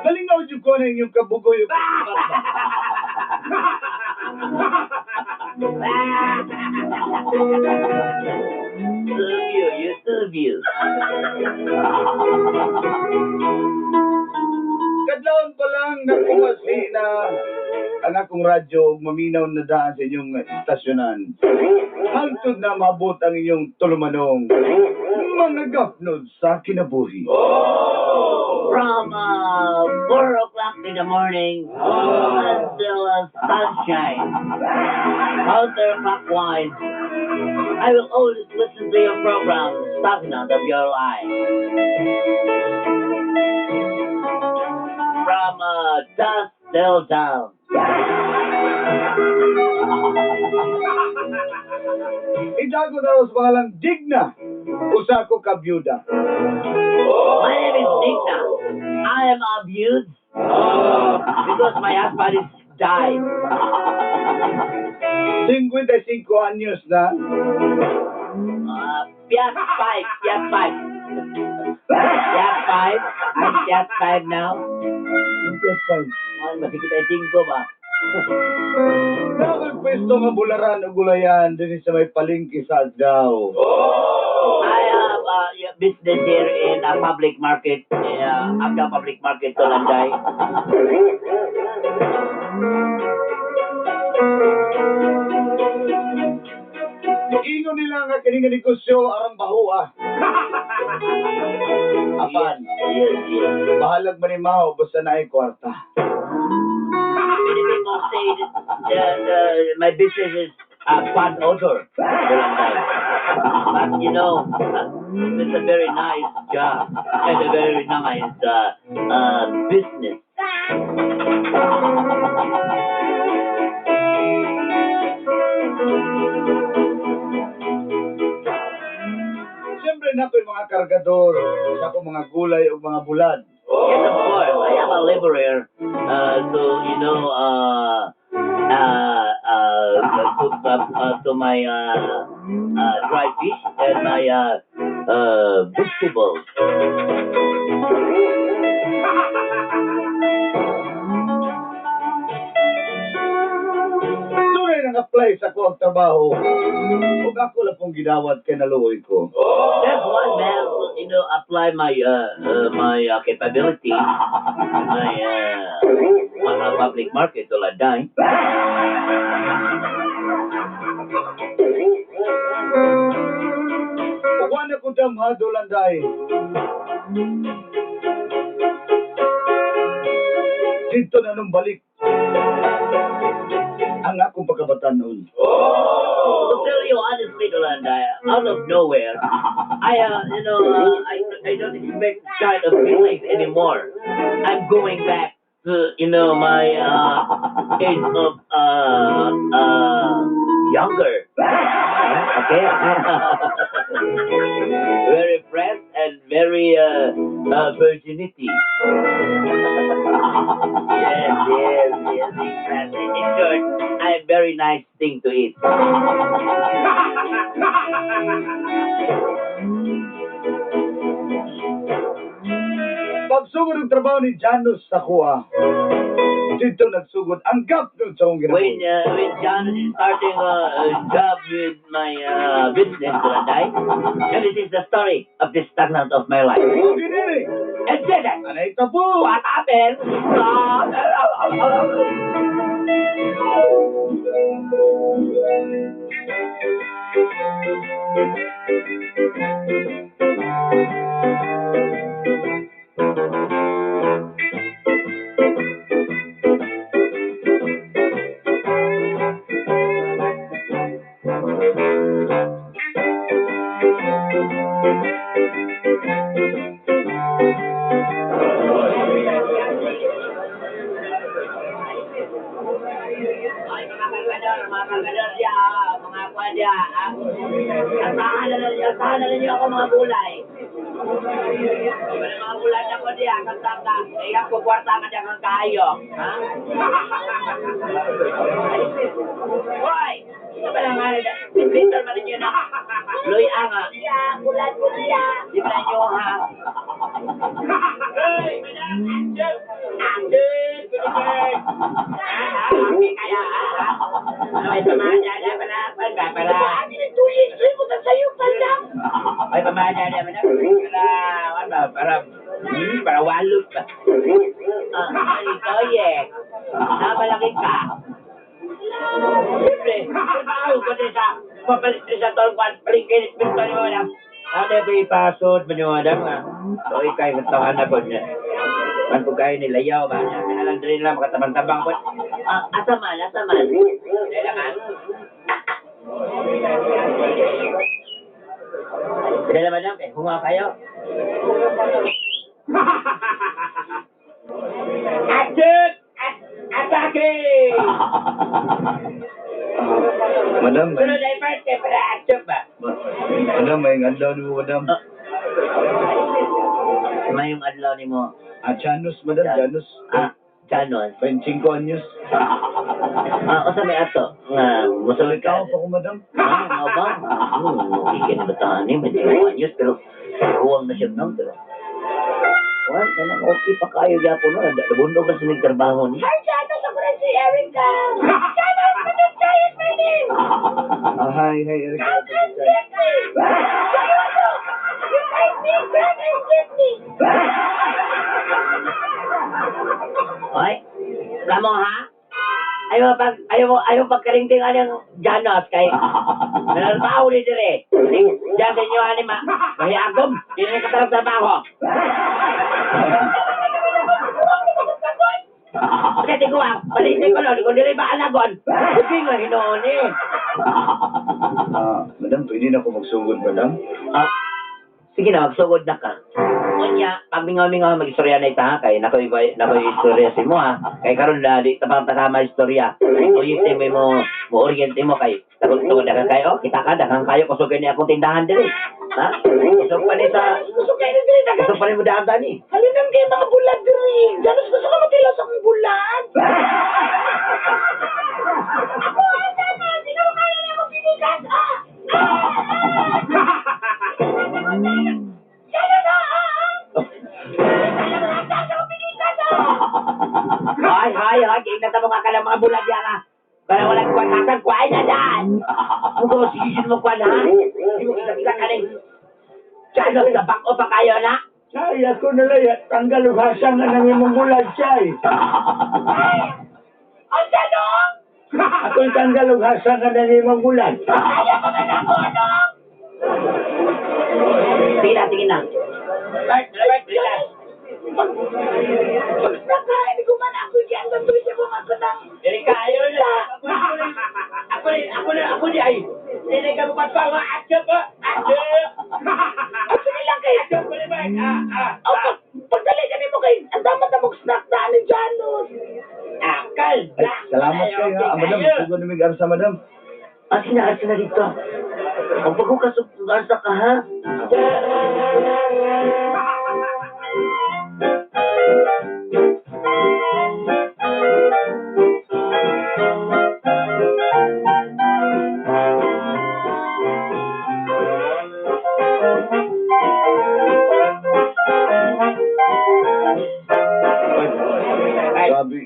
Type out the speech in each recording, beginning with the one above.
Kalingaw jud ko na inyong kabugoy ug Interview, interview. Kadlawon pa lang nakuwasi na ang akong radyo ug maminaw na daan sa inyong istasyonan. Hangtod na maabot ang inyong tulumanong mga gapnod sa kinabuhi. From 4 o'clock in the morning until sunshine, counterclockwise, I will always listen to your program, Stagnant of Your Life. From dusk till dawn. Itago daw sa pangalang Digna, usa ko ka byuda. My name is Digna. I am abused because my husband is died. 55 anyos na. Piat 5, Piat 5. Piat 5. I'm Piat 5 now. 55. Ano, makikita yung 5 ba? Naa koy pwesto nga bularan o gulayan dinhi sa may palengke sa Agdao. I have yeah, business here in a public market, Agdao Public Market, Tolanday. Ingon nila nga kini nga negosyo arang baho ah. Apan, Yes. bahalag manimaho basta naay kwarta. Many people say that my business is bad odor, Tolanday. But it's a very nice job and a very nice business. Siyempre naa koy mga kargador sa akong mga gulay o mga bulad. Yes, of course. I am a laborer. So to my dry fish and my vegetables. Dunay nang apply sa akoang trabaho. Ug ako lang pong gidawat kay naluoy ko. There's one man who apply my capability in my public market to Laday. Ug wa na ko damha, Dulanday. Dito na nung balik ang akong pagkabatanon. To tell you honestly, Dulanday, out of nowhere, I, you know, I don't expect kind of feelings anymore. I'm going back to my age of younger. Okay? Very fresh and very virginity. Yes, exactly. In short, I'm very nice thing to eat. Pagsugod ng trabaho ni Janus sa kuha, dito nagsugod ang gapnod sa akong When kinabuhi. When John is starting a job with my business, Dulanday, and this is the story of the stagnant of my life. O diniri, And then, anay tabo! What happened? Mga kargador, mga kargador diya, ah, mga kuwan diya, ah. Asahan na lang, asahan na ninyo ako mga gulay. Wala mga gulay na ko diya, kantang ka. Kaya ko kwarta ka diya kang kaayo. Ha? Hoy! Ito ba lang nga rin? Pinter man ninyo na. Luy anga. Diya, bulan ko diya. Di ba ninyo ha? Hey! Madam! Action! Action! Good evening! Ah, ah, okay kaya, ah, ah. May pamahal na pala, pala, pala. Ano ni tuyin? Tuyin mo ta sa'yo, pandang. Ay, pamahal na naman ako. Para, ano, para, para walot ba? Ah, ito, yeah. Namalaki ka. Siyempre, trabaho ko din sa, papalit din sa tol, kwan, paligid, pinto ni mo na. Ano ba ipasod mo niyo, madam, nga? So, ikay, matawahan na po niya. Man po kayo nilayaw ba niya? Kanalang din lang, makatabang-tabang po. Ah, asa man, asa man. Dahil lang, ah. Dahil lang, madam, eh, hunga kayo. Action! Atake! Ah, madam, may, Sunod ay parte para action ba? Madam, may adlaw ni mo, madam. Ah. Mayong adlaw ni mo. Ah, Janus, madam, Janus. Ah, Janos. 25 anyos. Ah, usa may ato nga musulod ka. Ikaw pa ko, madam. Ah, nga ba? Okay ka na ba tahan eh? 25 anyos, pero huwag na siya nang pero. Wala, na okay pa kayo gyapon no. Nabundog na sa nagtrabaho ni. Hi, Janos. Ako rin si Erica. Janos, Patuchay is my name. Ah, hi, hi, Erica. I'm Jeffrey. Seryoso. You find me, Brad and Jeffrey. Oy, kamo ha? Ayaw pag ayaw mo ayaw pagkaringting anang Janos kay nanarbaho ni dire. Diyan sa inyo ani ma. Mahiagom, di na katarang trabaho. Kasi ko ah, palitin ko no, kung dili ba alagon. Sige nga hinuon eh. Ah, madam, pwede na ako magsugod, madam. Ah, sige na, magsugod na ka. Unya, pag mingaw-mingaw, mag-istorya na ita ha, kay nakoy nakoy istorya si mo ha. Kay karon na di tapang tama istorya. Oriente mo mo, mo oriente mo kay tugod tugod daghang kayo, kita ka daghang kayo kusog ni akong tindahan diri. Ha? Kusog pa ni sa Gusto kayo diri dagan. kusog pa ni mo daan dani. Halinan kayo mga bulad diri. Janos, gusto ka matilaw sa akong bulad? Ako, asa na. Di ka makaya na akong pinikas. Ah! Ah! Ah! Janos, ah! Ah! Ah! Alam mo, asa sa akong pinikas, ah! Ay, hay, hay, kay na tamo ka ka ng mga bulag yan ha. Para walang kwan hasang kuwain na daan. Mugo sige mo kwan ha. Di mo kita ka ning. Janos, sa bang-o pa kayo na. Chay, ako na lang. Tanggal og hasang nga nang imong bulag, Chay. Ay! Unsa dong? Ako'y tanggal og hasang nga nang imong bulag. Ayaw mo man ako, dong! Sige na, sige na. Bert, Bert, relax. Pag, pag nakain ko man ako diyan, ganito siya mo ako ng Erika, ayaw na. Ako rin, ako na, ako ni ay. Hindi ka mapagpawa. Action po! Action! Ah, sige lang kay. Action po ni Bert! Ah, ah, Oh, pag, pagdali ka nimo kay, ang damat na mong snack daan ni Janos. Akal! Ay, salamat kayo, ha. Ah, madam, magsugod na mig arsa, madam. Ah, sige na, arsa na dito. Ang paghukas, arsa ka, ha? Ay, grabe.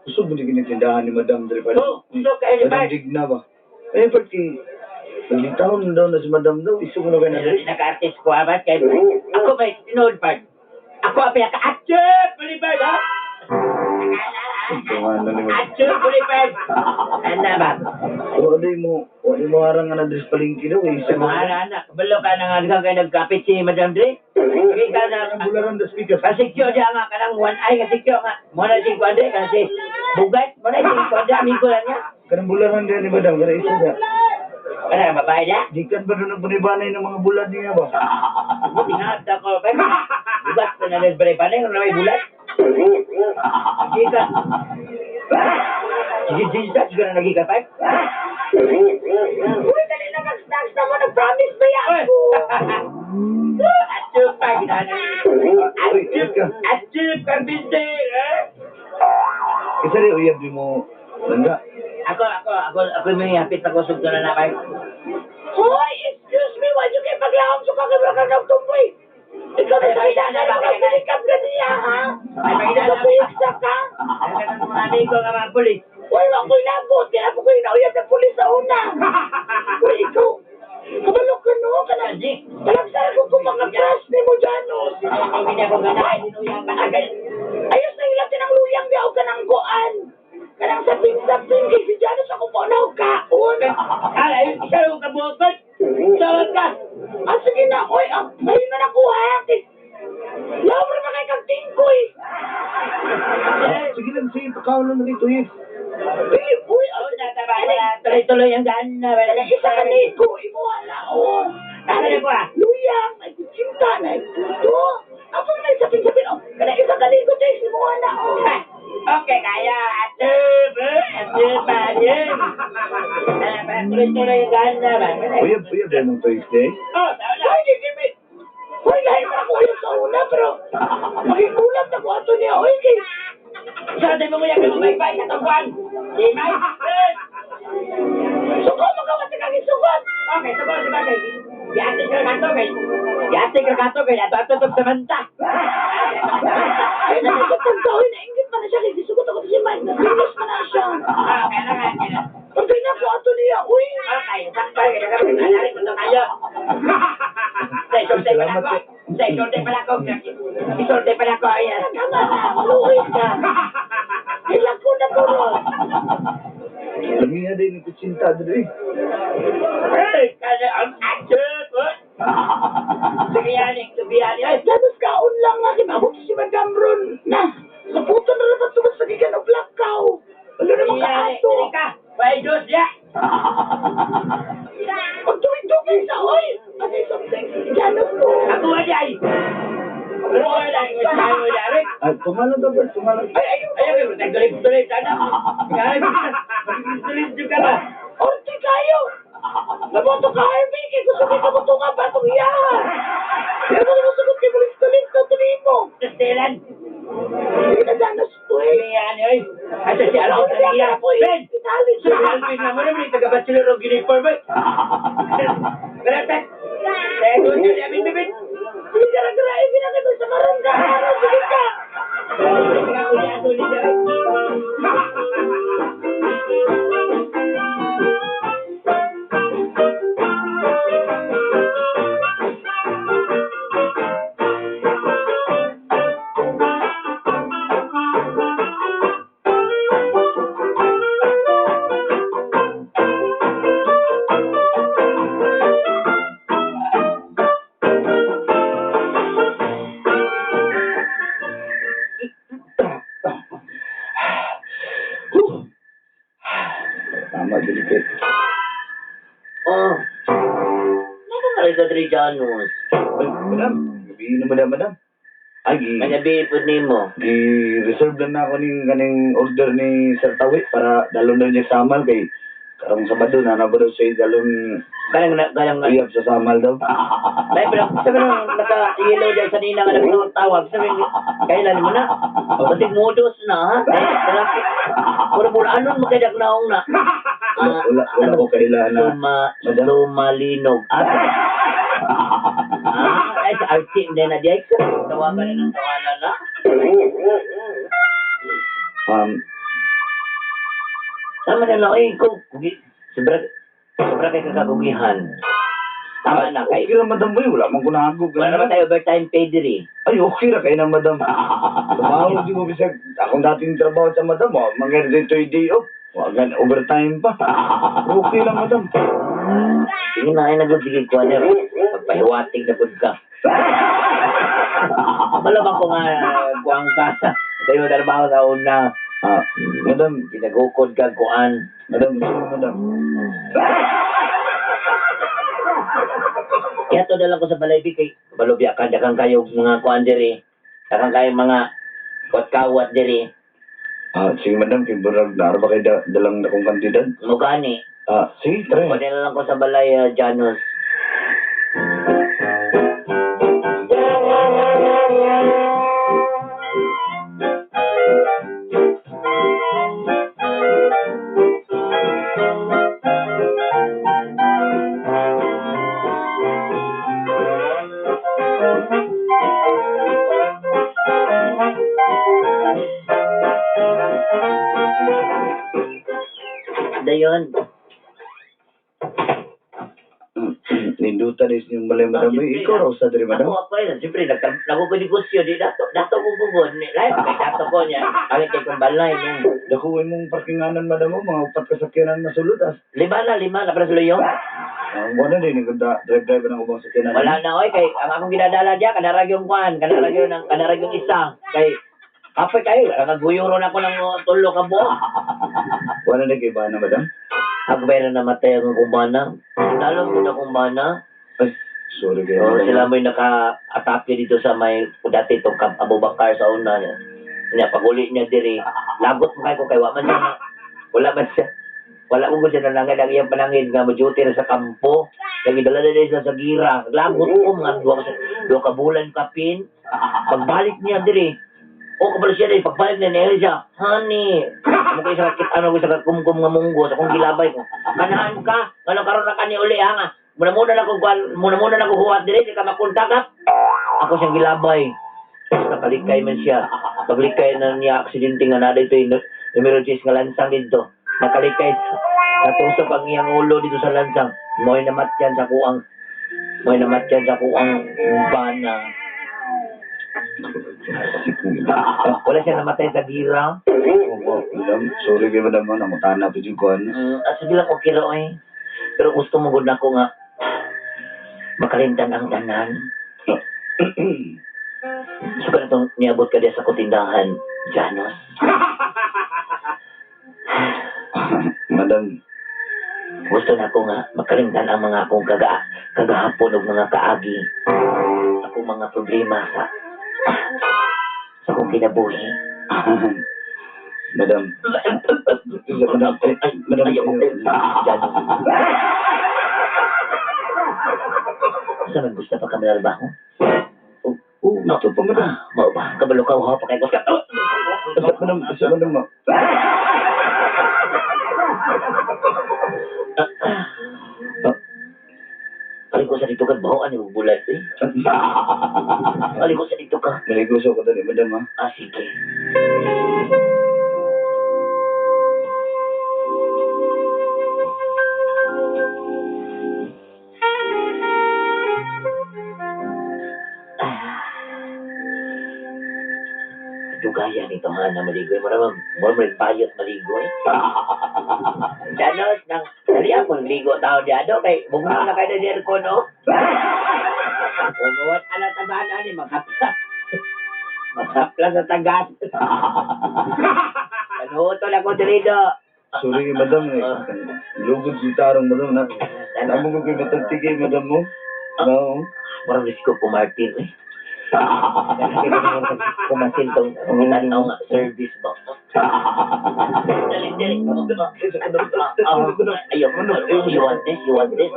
Gusto mo din ginitindahan ni Madam diri pa. Oh, gusto kayo ni Madam Bert. Digna ba? Eh, ba't kay... Naglitawon na daw na si Madam daw. Iso mo na kayo na diri. Naka-artist ko, abat kay Ako ba, tinood, Bert? Ako ang pinaka-action! Bert, ha? Tungan na ni Madam. Action, Bert! Ano ba? Wala mo harang nga na diri sa palengke daw. Eh, isa mo. Mga anak, balo ka na nga kay nagkapit si Madam Dre. Sige ka na. Ang bularan da speaker. Kasikyo siya nga, kanang one eye kasikyo nga. Mo na si Kwandre, kasi bugat, mo na si Kwandre, amigo lang niya. Kanang bularan din ni Madam, kana isa siya. Kanang babae niya. Gikan ba doon ang banibanay ng mga bulad niya ba? Buti nga, ako, pero bugat pa na nagbalay pa na, yung may bulat. Sige ka. Sige, sige na nagiging five. Uy, dali na mag-snacks na mo. Nag-promise ba yan ako? Achup, pagdana. Uy, ayos ka. Achup, karbinte. Eh? Isa rin, uyab di mo. Langga. Ako may hapit ako sugto na na kayo. Hoy, excuse me, why you kay paglahom sa kakibra ka ng tumboy? Ikaw na sa na mga pinikap ka niya, ha? Ay, pakita na. Ikaw ka? Ang ganun mga amigo nga mga pulis. Uy, wag ko'y labot. Kaya po ko'y nauyab ng pulis sa una. Uy, ikaw. Kabalo ka no, kanang. Talagsa ko kung mga crush ni mo, Janos. Ay, ayos na ilatin ang luyang di ako kanang goan. Kanang sapin-sapin kay si Janos ako po na kaon. Ay, isa lang ka buhat. Sawat ka. Ah, sige na, oy, ah, ngayon na nakuha. Lawa na kay kang tingkoy. Ah, sige lang, sige, pakaw lang na dito, eh. Dili, uy, ah, Oh, nataba wala. Tuloy-tuloy ang daan na. Wala. kanang isa ka niko, imuha na, oh. Ano na ko ah? Luyang, ay kutsinta na, ay puto. Ako na sapin-sapin, oh. Kanang isa ka niko, Tex, imuha na, oh. Okay, kaya. Achup, achup, achup. Tuloy-tuloy ang daan na. Uyab, uyab, yan ang Thursday. Oh, tama na. Ay, di, di, di. Uy, lahi pa ako uyab sa una, pero makikulam na ko ato niya, oy, kay. Sa atin mo kuya, kung may sa tungkwan. Di may. Suko, magawat ka kang isugot. Okay, subo, subo, kay. Yate ka kato kay. Yate ka kato kay. Ato ato tog samanta. Ay, naisip kang gawin, nainggit pa na siya, kay gisugot ako si Mike, nagbilos pa na siya. Ah, kailangan, kailangan. Pagkay na ko ato niya, uy. Okay, sakto kay kami. Alari ko to kayo. Sa isorte pala ko. Sa isorte pala ko. Isorte pala ko. Ayan. Tama na, maluoy ka. Ilang ko na puro. Lamiya din yung kutsinta dito, eh. Hey, kada ang achup. Sige yan, tubihan yan. Dados kaon lang nga, kinabot si Madam Ron. Na, sa puto na naman tubos sa gigan o black cow. Wala naman ka ato. Ka. Way Diyos ya. Pagtuwid-tuwid sa, oy. Kasi something, Janos ko. Ako ba ay? Pero wala ko sa wala rin. Ah, tumalon daw, Bert, tumalon. Ay, ayun. Ayaw, nagtuloy-tuloy sana. Kaya, tuloy ka ba? Orti kayo. Naboto ka, Harvey. Kaya gusto kay kabuto nga ba itong iya. Kaya mo gusto ko kay bulis-tulis na tuloy mo. Telan. Sige na, Janos, uy. Yan, oy. Asa si Alvin sa iya. Ben! Itali Si Alvin na mo naman, taga-bachelor of uniform. Beratan. Saya tunjuk dia, bin, bin, bin. Sige, gara-gara, eh, ginagawa sa maron ka. Sige ka. Huh. Tama, delicate. Oh. Ano ka diri Janus? Ay, madam, gabi na, madam, madam. Ay, gi, Manabi po nimo. gi-reserve lang na ako ning kaning order ni Sir Tawi para dalon daw niya samal kay karong Sabado na na ba daw siya dalon Kanang na kanang uyab sa samal daw. May pero sabi nung naka-yellow dyan sa nina nga nagtawag tawag. Sabi kailan mo na? Kasi modus na ha? Eh, puro puro anon mo kay naong na. Wala, wala, wala ko kailan na. Suma, sumalinog. Ah, ah, ay, sa RT hindi na diay. Tawagan na ng tawanan na. Tama na lang, eh, kung, sobra, sobra kay kakagugihan. Tama na kay. Okay ra madam boy, wala man ko nahagog. Wala naman tayo overtime pay diri. Ay, okay ra kay na madam. Trabaho di mo bisag akong dating trabaho sa madam, oh, mangyari dito yung day off. Wa gan overtime pa. Okay lang madam. Sige na ay nagubigay ko ano. Pagpahiwatig na pud ka. Malamang ko nga kuang ka. Tayo trabaho sa una. Ah, madam, Ginagukod ka kuan. madam, gusto mo madam. Kaya to na lang ko sa balay kay balubya ka dakan kayo mga kuan diri. Dakan kayo mga kawat-kawat diri. Sige madam, kay burag na ba kay dalang akong kantidad? Mugani. Sige, try. Pwede na lang ko sa balay, Janos. Dayon. Nindutan is yung balay madam. Ah, Uy, siyempre, ikaw raw sa diri madam. Ako ako yun. Siyempre, nagko negosyo. Di dato, dato ko bugon. Lahat kay dato ko niya. Ang kay kong balay. No. Dako imong parkinganan madam mo, mga upat kasakyanan masulod as. Lima na, para sa. Wala din yung drive driver ng ubang sakyanan. Wala na, oy. Kay, ang akong ginadala diya, kanarag yung kwan, kanarag yung, kanarag yung isa. Kay, kapoy kayo, naguyuro na ko ng tulo ka buo. Wala na kay ba na madam? Ako ba na namatay ang kumbana? Dalong ko na kumbana. Ay, sorry kayo. Oo, madam. sila may naka-atake dito sa may dati itong Camp Abubakar sa una niya. Niya, pag-uli niya diri, lagot mo kayo ko kay wa man siya. Wala man siya. Wala ko siya nanangad ang iyang panangin nga mo duty na sa kampo. Kaya gidala na siya sa gira. Lagot ko mga duha ka bulan kapin. Pagbalik niya diri, o kabalo siya diri, pagbalik niya niya siya, honey, mo kay sa kit ano ko sa kumkum nga munggo sa kong gilabay ko. Kanahan ka, ngano karon na kani uli ha nga. Muna muna na ko kuan, muna muna na ko huwat diri di ka makontak ha. Ako siyang gilabay. Tapos nakalikay man siya. Paglikay na niya aksidente nga na dito yung numero 10 nga lansang dito. Nakalikay. Natusok ang iyang ulo dito sa lansang. Mo'y namatyan sa kuang mo'y namatyan sa kuang bana. Wala siya namatay sa gira. Opo, madam. Sorry kayo madam, namutana po yung kuan. Sige lang, okay ra oy. Pero gusto mo gud nako nga makalimtan ang tanan. So ka na itong niabot ka diya sa kutindahan, Janos. Madam, Gusto na ako nga makalimtan ang mga akong kagahapon ug mga kaagi. Akong mga problema sa akong kinabuhi. Madam. Madam, ay, madam, Ayaw ko. ayaw. Janos. Sa man gusto pa kami trabaho? Oh, gusto pa madam. Mao ba? Kabalo ka ha pa kay ko. Madam, sa madam. Aliko sa dito ka, bahoan yung bulat eh. Aliko sa dito ka. Maligo sa ko dali, madam ha. Sige. Dugaya nito ha, na maligoy. Mura mag, mura mag payot maligoy. Janos, nang, dali ako nagligo tao diado kay bugnaw na kayo na aircon, no? Umuwat ala tagaan ni makapla. Makapla sa tagas. Kanuto na ko diri do. Sorry madam eh. Lugod si tarong madam na. Namo ko kay matagtigay madam mo. No. Murang risiko ko martir eh. Kumasin tong tanaw nga service ba. Dali, dali. Ayaw, you want this? You want this?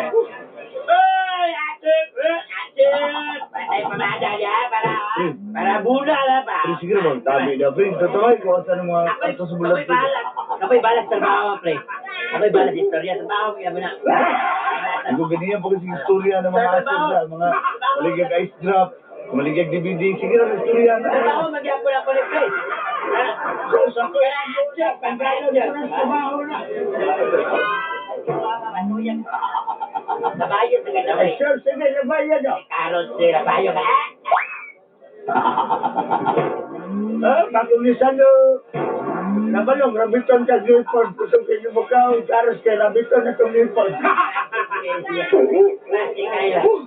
Oy, ate! Ate! Patay pamada niya para para buna na pa. Pero sige naman, tabi na pre. Tatawag ko sa mga ato sa bulat. Ako'y balag. Ako'y balag trabaho, pre. Ako'y balag istorya. Trabaho, kaya mo na. Hindi ko ganyan pa kasi istorya ng mga aso na, mga maligag ice drop, maligag DVD. Sige na, istorya na. Trabaho, magyapon ako ni pre. Trabaho na. Nabayo sa ganda, pre. Sir, sige, nabayad ah. Karon sila, bayo ka. Ah, bagong nisan no. Nabalong, rabiton ka Newport. Kusog kayo mo ka, aros kay rabiton na itong Newport. Plastic kayo. Uy,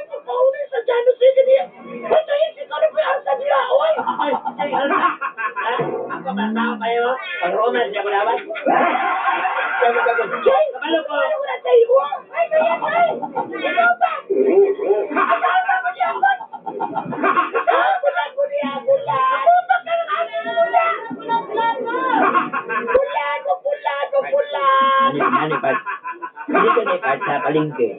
magpauli sa Janus eh, ganyan. Uy, tayo, si Kano pa yung arsa niya, uy! Ay, ay, ano na? Ha? Ako ba tao kayo? Pag romance niya ko dapat? Jay! Kabalo ko. Ano ko na sa'yo, oh? Ay, kaya, ay! Ikaw ba? Kasama mo niya ako! Kasama na ko niya bulan! Putok ka ng aming bulan! Bulan, bulan mo! Bulan mo, bulan mo, bulan! Nani, nani, part. Hindi ka ni part sa palengke.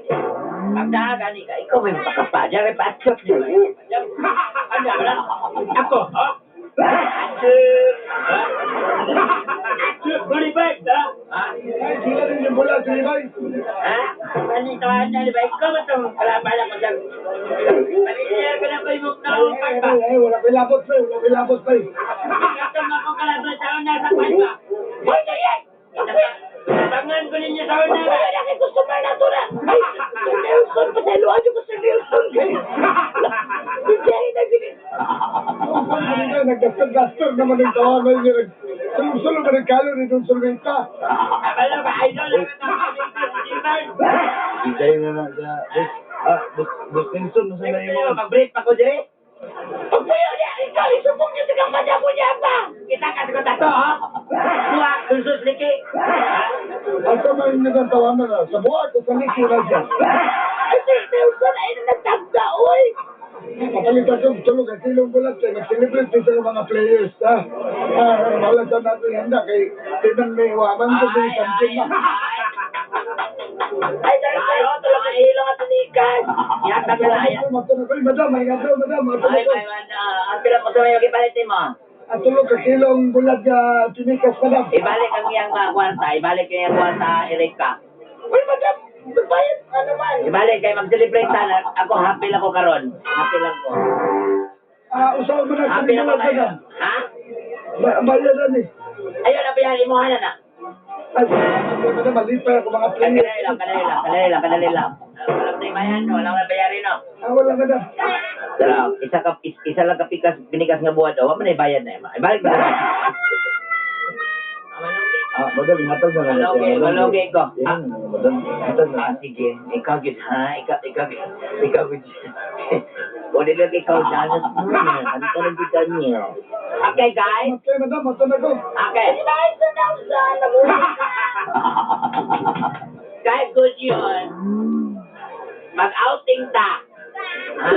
Pag naagani ka, ikaw may makapa. Diyan may pa-accept niyo. Ano, wala? Ako, oh? Accept! Ha? Accept! Balik, ha? Ha? Ay, sila rin yung bula, Jimay. Ha? Panitawahan niya, di ba? Ikaw ba itong kalaban ako sa... Pamilyar ka na ba yung naong Ay, pa? ay, ay, wala ko'y labot pa, eh, wala ko'y labot pa. Eh. Ikaw ako kalaban sa una sa palma. Uy, tayo! Tangan ko ninyo sa una. Wala na kay customer na to na! Ay, Sir Nelson, pasayloan niyo ko Sir Nelson kayo! Si Jerry na gini! Ano na, naggastor-gastor naman ang tawanan niya. Sulong-sulong na nagkalo ni Don Solventa. Abalo ba? Idol lang ang tawag. Ikay na na sa... Ah, Boss Nelson, nasa na yung mga... Mag-break pa ko dire. Pagpuyo niya, ikaw, isubong niyo sa kang madamo niya pa! Kita ka sa kontakto, ha? Duha, dulsos liki. Asa man yung tawanan na? Sa buhat o sa liki na siya? Ay, Sir Nelson, ay na nagtagda, oy! Papalitan ko, tulog ang kilong bulat kay nag-celebrate din sa mga players. Ha? Ah, wala sa natin handa kay tinan may waman ko may something na. Ay, Sir Nelson, tulog ang ilong at tinikas! Yata ka na. Ay, madam, ay madam, madam, Ay, may man. Ang pila ko sa may ipalit mo. At tulog ka kilong bulat nga tinikas, madam. Ibalik ang iyang mga kwarta. Ibalik ang iyang kwarta, Erika. Uy, madam, nagbayad ka naman! Ibalik kay mag-celebrate sana. Ako happy lang ko karon. Happy lang ko. Ah, usawa mo na Happy kilong lang ko bulat, kayo. madam. Ha? Bayaran eh. Ayun, ang biyahe mo na. Ay, madam, malipay ako mga Ay, players. Kadali lang, kadali lang, kadali lang, kadali lang. Walang na ibayan, walang na bayarin, no? Ah, wala, madam. Pero, isa ka isa lang ka pikas binikas nga buhat, oh, wa man ibayad na ima. Ibalik ba? Ah, madam, hatag na lang. Malugi, malugi ko. Yan, madam, hatag na. Ah, sige. Ikaw gid ha, ikaw ikaw gid. Ikaw gid. O dili lang ikaw Janet mo. Kanta lang gid niya. Okay, guys. Okay, madam, matag na ko. Okay. Ay, Sir Nelson, nabuhay ka! Guys, good yun. Mag-outing ta. Ha?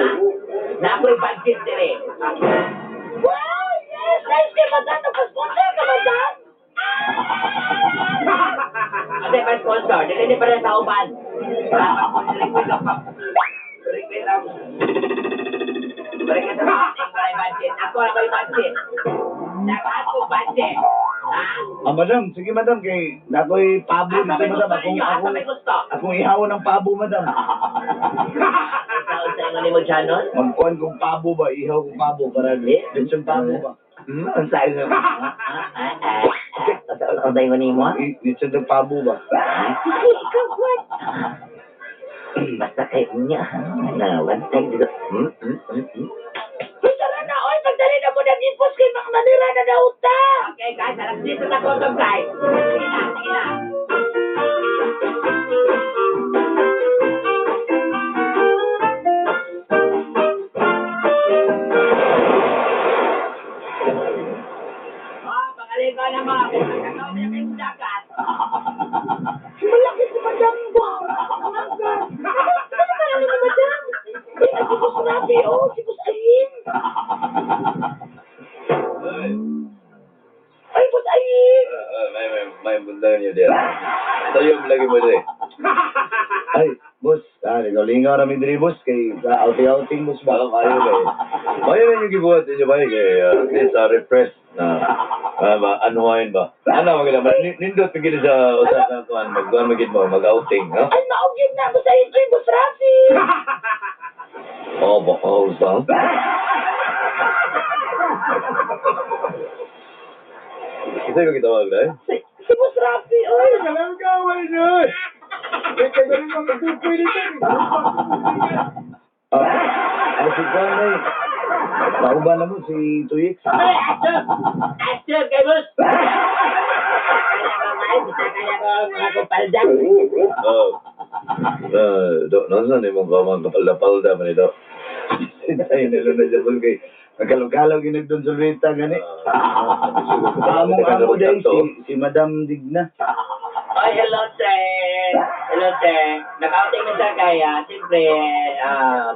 Na ako'y budget dire. Wow, yes! Nice kay madam, nagpa-sponsor ka, madam! Kasi pa sponsor, dili ni para sa uban. Request ako. Request ako. Request ako. Para budget. Ako na may budget. Dapat ko budget. Ha? Ah, madam, sige madam, kay nakoy pabo Asa dito, may madam. gusto Akong, ninyo? Asa akong, may gusto? akong ihawan ng pabo, madam. Sa ingon nimo Janon? Magkuhan kong pabo ba, ihaw kong pabo para lechon pabo ba. Ang sa ingon. Ang sa ingon nimo? Lechon ng pabo ba. Sige, ikaw what? Basta kay unya ha. Na one time dito. Uy, tara na, oy, pagdali na mo nag-ipos kay Mang Manila na daw ta! Okay guys, alas dito na kotom guys. Sige na, sige na. Oh, pangaligo na mo. Nakakaw niya kayo sa dagat. Malaki si madam ba? Ano ba ni madam? Uy, si Boss Rafi, oh, si Boss Ayin! Ay, Boss Ayin! May may may bundang niyo diyan. Tayo lagi mo dire. Ay, boss, ah, lingaw-lingaw rami diri, boss, kay sa outing-outing, boss ba? Baka kayo kay. Kayo na yung gibuhat ninyo ba kay at least refresh na ba unwind ba. Ano maganda man nindot pigil sa usa ka kuan magkuan magid mo mag-outing, no? Ay, maugid na, Boss Ayin! Uy, Boss Rafi! Oh, ba oh, sa. Isa ko gitawag dai. Si Boss Rafi, oy! Walang gaway niyo! Eh, kay ganun mga tupoy nito. Ah, ay, si Juan, ay. Pauba na mo si Tuyix. Ay, action! Action, kay boss! Kaya ko mga kupalda. Oh. Do, nasa ni mong kamang kapalda-palda man ito. Ay, nalo na siya boss kay Nagkalog-kalog ginag Don Solvita gani. Among amo dahil si Madam Digna. Ay, hello, te. Hello, te. Nakauting na siya kaya, siyempre,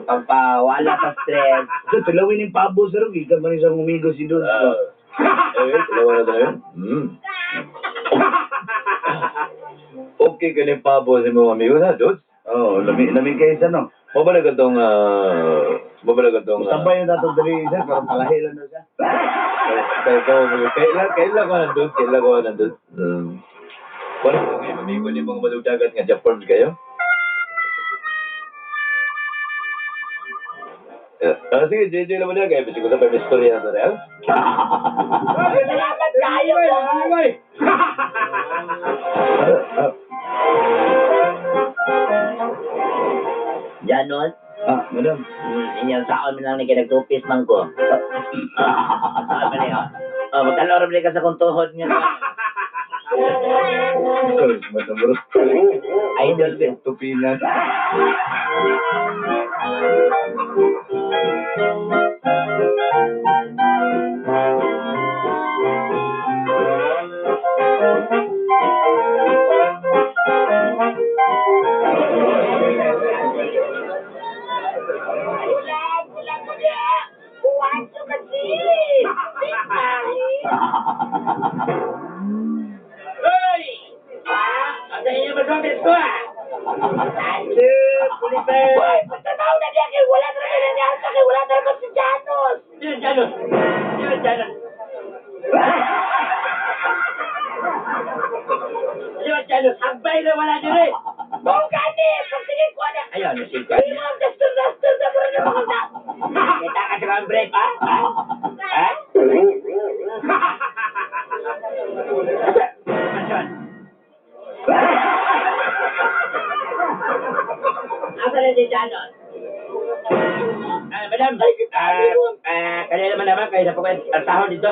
pampawala sa stress. So, tulawin yung pabo sir, gikan man isang umigo si Don. Eh, dalawa na tayo. Okay ka ni Pabo sa mga amigo na, dudes. Oh, lami lami kay sa no. Mabalik ka tong, mabalik ka tong, Sabay na dato diri sir, para palahi lang na siya. Kaila, kaila ko ng dudes, kaila ko ng dudes. Wala ko ngayon, amigo ni mga madugdagat nga Japan kayo. Sige, JJ naman yan, kaya bisig ko sa may istorya na rin. Salamat kayo, boss. Janon, Madam. Inyong saon mo lang ni kinagtupis man ko. Saan man niyo? Oh, magtalo rin ka sa kong tuhod nga. Sorry, Madam bro. Idol ba? Tupinan. Ulan, ulan ko niya. Uwan ko kasi. Big Hoy! Ah, asa inyo matupis ko ah? Uy, pagtanaw na niya kay wala na rin niya sa kay wala na rin si Janos. Sino Janos? Sino Janos? Sino Janos? Hagbay na wala din eh! Mao gani, pagtingin ko na. Ayaw, nasika Ay, mga duster-duster na mo rin ang mga na. Kita ka sa mga break, ha? Ha? Ha? Asan? Asa na si Janos? Madam, kanina naman naman, kayo na po kayo ang sahod dito.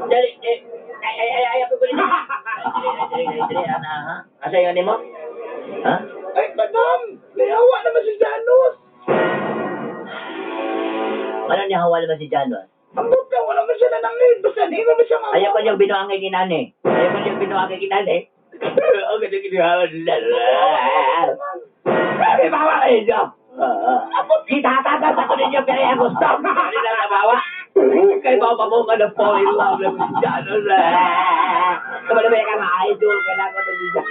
Dali, eh, ay, ay, ay, ay, ako ko dito. Dali, dali, dali, dali, ana, ha? Asa yung ano mo? Ha? Ay, madam! Nayawa naman si Janos! Ano niya hawa naman si Janos? Ambot ka, wala man siya nanangin. Basta hindi mo siya nga. Ayaw ko niyang binuang kay ginani. Ayaw ko niyang binuang kay ginani. Ang ganda ginawa nila. Ay, bawa kayo niyo. Itatatas ako ninyo pero yung gusto. Ano na nabawa? Kay mama mo nga na fall in love na si Janos. Kamalabay ka mga idol. Kailangan ko na si Janos.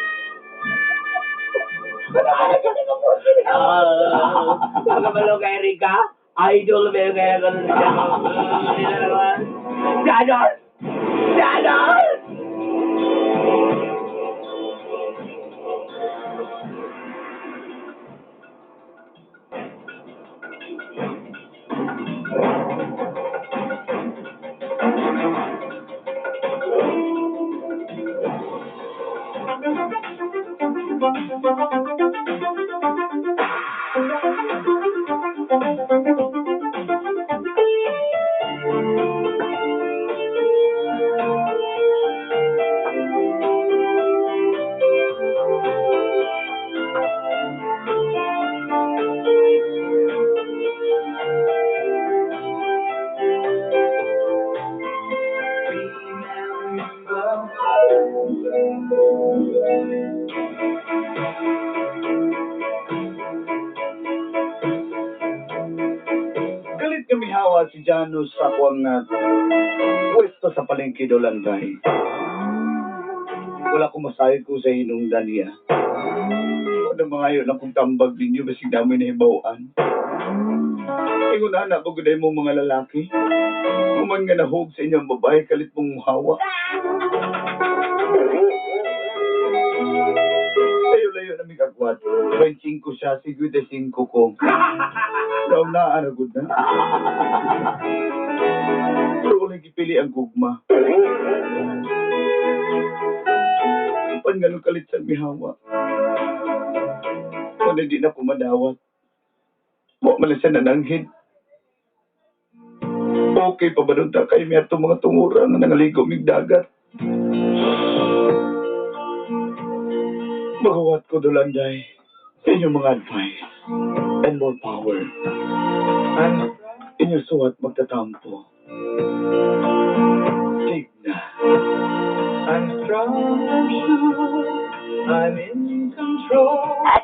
Kamalabay kay Erika. Idol ba yung kaya ko na si Janos? Hindi na naman. Janos! Janos! Galit kami hawa si Janus sa kuwang pwesto sa palengke Dolanday. Wala ko masayod ko sa hinungdan niya. Wala mga yun akong tambag ninyo basig dami na hibawaan. Ingon na bago mo mga lalaki. Kuman nga nahog sa inyong babae, kalit mong hawa. Layo-layo na may kagwat. 25 siya, 55 ko. Daw na, aragod na. Pero walang gipili ang gugma. Pan nga nung kalit sa mihawa. Kung hindi na kumadawat. Wa man lang siya nananghid. Okay pa ba nun ta kay mi atong mga tungura nga nangaligo mig dagat? Magawat ko, Dulanday, sa inyong mga advice and more power. Inyong suwat magtatampo. Tigna. I'm strong, I'm sure. I'm in control.